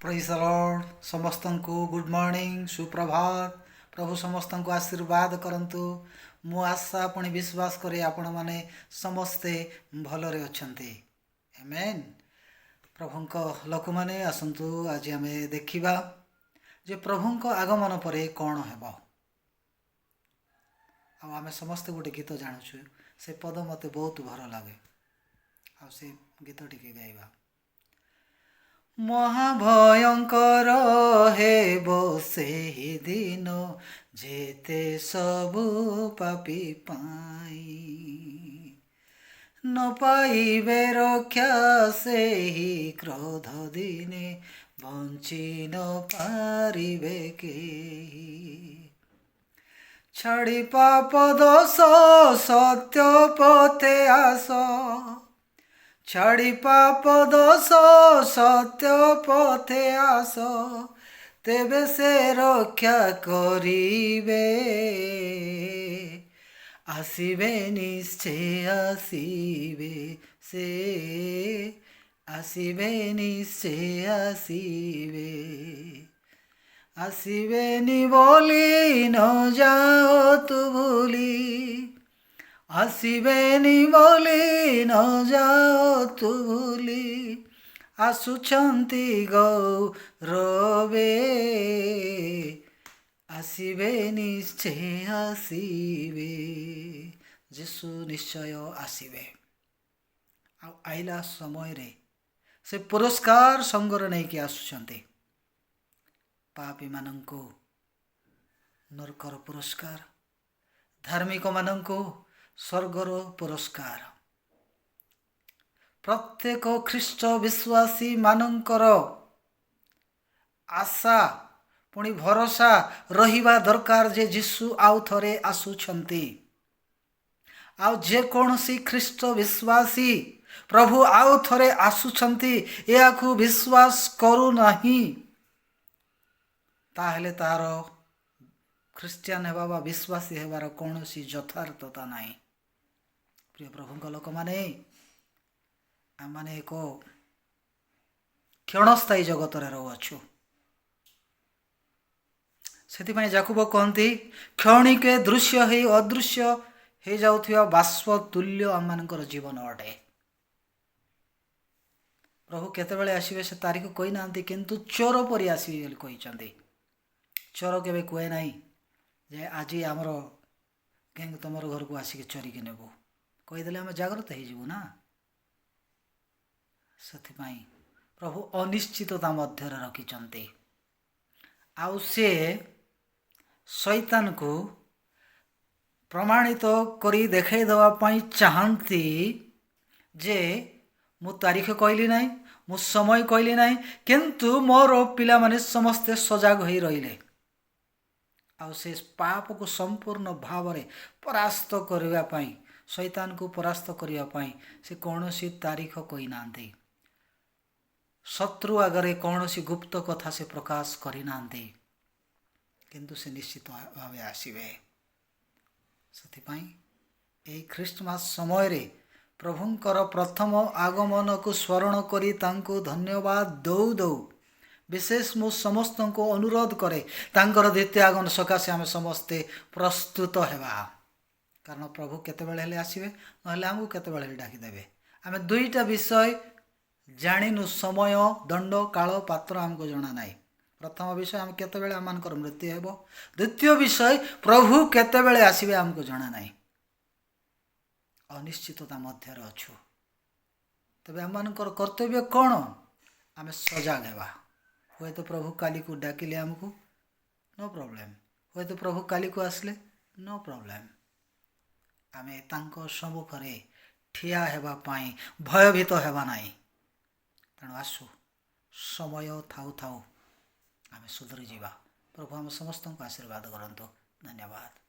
ପ୍ରେଜ୍ ଦ ଲର୍ଡ। ସମସ୍ତଙ୍କୁ good morning, ସୁପ୍ରଭାତ। ପ୍ରଭୁ ସମସ୍ତଙ୍କୁ ଆଶୀର୍ବାଦ କରନ୍ତୁ। ମୁଁ ଆଶା ପୁଣି ବିଶ୍ୱାସ କରେ, ଆପଣମାନେ ସମସ୍ତେ ଭଲରେ ଅଛନ୍ତି। ଆମେନ୍। ପ୍ରଭୁଙ୍କ ଲୋକମାନେ, ଆସନ୍ତୁ ଆଜି ଆମେ ଦେଖିବା ଯେ ପ୍ରଭୁଙ୍କ ଆଗମନ ପରେ କ'ଣ ହେବ। ଆଉ ଆମେ ସମସ୍ତେ ଗୋଟେ ଗୀତ ଜାଣୁଛୁ, ସେ ପଦ ମୋତେ ବହୁତ ଭଲ ଲାଗେ, ଆଉ ସେ ଗୀତ ଟିକେ ଗାଇବା। ମହାଭୟଙ୍କର ହେବ ସେହି ଦିନ ଯେତେ ସବୁ ପାପୀ ପାଇଁ, ନ ପାଇବେ ରକ୍ଷା ସେହି କ୍ରୋଧ ଦିନେ, ବଞ୍ଚି ନ ପାରିବେ କେହି। ଛାଡ଼ି ପାପ ଦୋଷ ସତ୍ୟ ପଥେ ଆସ, ଛାଡ଼ି ପାପ ଦୋଷ ସତ୍ୟ ପଥେ ଆସ, ତେବେ ସେ ରକ୍ଷା କରିବେ। ଆସିବେ, ନିଶ୍ଚୟ ଆସିବେ, ସେ ଆସିବେ, ନିଶ୍ଚୟ ଆସିବେ। ଆସିବେନି ବୋଲି ନ ଯାଅ ତୁ ଭୁଲି, ଆସିବେନି ବୋଲି ନ ଯାଅ ତୁ ଭୁଲି, ଆସୁଛନ୍ତି ଗୌରବେ। ଆସିବେ, ନିଶ୍ଚୟ ଆସିବେ। ଯୀଶୁ ନିଶ୍ଚୟ ଆସିବେ। ଆଉ ଆଇଲା ସମୟରେ ସେ ପୁରସ୍କାର ସଙ୍ଗରେ ନେଇକି ଆସୁଛନ୍ତି। ପାପୀମାନଙ୍କୁ ନର୍କର ପୁରସ୍କାର, ଧାର୍ମିକମାନଙ୍କୁ ସ୍ୱର୍ଗର ପୁରସ୍କାର। ପ୍ରତ୍ୟେକ ଖ୍ରୀଷ୍ଟ ବିଶ୍ୱାସୀ ମାନଙ୍କର ଆଶା ପୁଣି ଭରସା ରହିବା ଦରକାର ଯେ ଯୀଶୁ ଆଉ ଥରେ ଆସୁଛନ୍ତି। ଆଉ ଯେକୌଣସି ଖ୍ରୀଷ୍ଟ ବିଶ୍ୱାସୀ ପ୍ରଭୁ ଆଉ ଥରେ ଆସୁଛନ୍ତି ଏହାକୁ ବିଶ୍ୱାସ କରୁନାହିଁ, ତାହେଲେ ତାହାର ଖ୍ରୀଷ୍ଟିଆନ ହେବା ବା ବିଶ୍ୱାସୀ ହେବାର କୌଣସି ଯଥାର୍ଥତା ନାହିଁ। ପ୍ରିୟ ପ୍ରଭୁଙ୍କ ଲୋକମାନେ, ଆମମାନେ ଏକ କ୍ଷଣସ୍ଥାୟୀ ଜଗତରେ ରହୁଅଛୁ। ସେଥିପାଇଁ ଯାକୁବ କହନ୍ତି, କ୍ଷଣିକେ ଦୃଶ୍ୟ ହେଇ ଅଦୃଶ୍ୟ ହେଇଯାଉଥିବା ବାଷ୍ପ ତୁଲ୍ୟ ଆମମାନଙ୍କର ଜୀବନ ଅଟେ। ପ୍ରଭୁ କେତେବେଳେ ଆସିବେ ସେ ତାରିଖ କହିନାହାନ୍ତି, କିନ୍ତୁ ଚୋର ପରି ଆସିବେ ବୋଲି କହିଛନ୍ତି। ଚୋର କେବେ କୁହେ ନାହିଁ ଯେ ଆଜି ଆମର ଗ୍ୟାଙ୍ଗ ତୁମର ଘରକୁ ଆସିକି ଚୋରିକି ନେବୁ। କହିଦେଲେ ଆମେ ଜାଗ୍ରତ ହେଇଯିବୁ ନା। ସେଥିପାଇଁ ପ୍ରଭୁ ଅନିଶ୍ଚିତତା ମଧ୍ୟରେ ରଖିଛନ୍ତି। ଆଉ ସେ ଶୈତାନକୁ ପ୍ରମାଣିତ କରି ଦେଖାଇ ଦେବା ପାଇଁ ଚାହାନ୍ତି ଯେ ମୁଁ ତାରିଖ କହିଲି ନାହିଁ, ମୁଁ ସମୟ କହିଲି ନାହିଁ, କିନ୍ତୁ ମୋର ପିଲାମାନେ ସମସ୍ତେ ସଜାଗ ହୋଇ ରହିଲେ। ଆଉ ସେ ପାପକୁ ସମ୍ପୂର୍ଣ୍ଣ ଭାବରେ ପରାସ୍ତ କରିବା ପାଇଁ, ଶୈତାନକୁ ପରାସ୍ତ କରିବା ପାଇଁ ସେ କୌଣସି ତାରିଖ କହିନାହାନ୍ତି। ଶତ୍ରୁ ଆଗରେ କୌଣସି ଗୁପ୍ତ କଥା ସେ ପ୍ରକାଶ କରିନାହାନ୍ତି, କିନ୍ତୁ ସେ ନିଶ୍ଚିତ ଭାବେ ଆସିବେ। ସେଥିପାଇଁ ଏହି ଖ୍ରୀଷ୍ଟମାସ ସମୟରେ ପ୍ରଭୁଙ୍କର ପ୍ରଥମ ଆଗମନକୁ ସ୍ମରଣ କରି ତାଙ୍କୁ ଧନ୍ୟବାଦ ଦଉ ଦଉ ବିଶେଷ ମୁଁ ସମସ୍ତଙ୍କୁ ଅନୁରୋଧ କରେ, ତାଙ୍କର ଦ୍ୱିତୀୟ ଆଗମନ ସକାଶେ ଆମେ ସମସ୍ତେ ପ୍ରସ୍ତୁତ ହେବା। କାରଣ ପ୍ରଭୁ କେତେବେଳେ ହେଲେ ଆସିବେ, ନହେଲେ ଆମକୁ କେତେବେଳେ ହେଲେ ଡାକିଦେବେ। ଆମେ ଦୁଇଟା ବିଷୟ ଜାଣିନୁ, ସମୟ, ଦଣ୍ଡ, କାଳ, ପାତ୍ର ଆମକୁ ଜଣା ନାହିଁ। ପ୍ରଥମ ବିଷୟ, ଆମେ କେତେବେଳେ ଆମମାନଙ୍କର ମୃତ୍ୟୁ ହେବ। ଦ୍ୱିତୀୟ ବିଷୟ, ପ୍ରଭୁ କେତେବେଳେ ଆସିବେ ଆମକୁ ଜଣା ନାହିଁ। ଅନିଶ୍ଚିତତା ମଧ୍ୟରେ ଅଛୁ। ତେବେ ଆମମାନଙ୍କର କର୍ତ୍ତବ୍ୟ କ'ଣ? ଆମେ ସଜାଗ ହେବା। ହୁଏତ ପ୍ରଭୁ କାଲିକୁ ଡାକିଲେ ଆମକୁ, ନୋ ପ୍ରୋବ୍ଲେମ୍। ହୁଏତ ପ୍ରଭୁ କାଲିକୁ ଆସିଲେ, ନୋ ପ୍ରୋବ୍ଲେମ୍। ଆମେ ତାଙ୍କ ସମ୍ମୁଖରେ ଠିଆ ହେବା ପାଇଁ ଭୟଭୀତ ହେବା ନାହିଁ। ତେଣୁ ଆସୁ, ସମୟ ଥାଉ ଥାଉ ଆମେ ସୁଧରି ଯିବା। ପ୍ରଭୁ ଆମ ସମସ୍ତଙ୍କୁ ଆଶୀର୍ବାଦ କରନ୍ତୁ। ଧନ୍ୟବାଦ।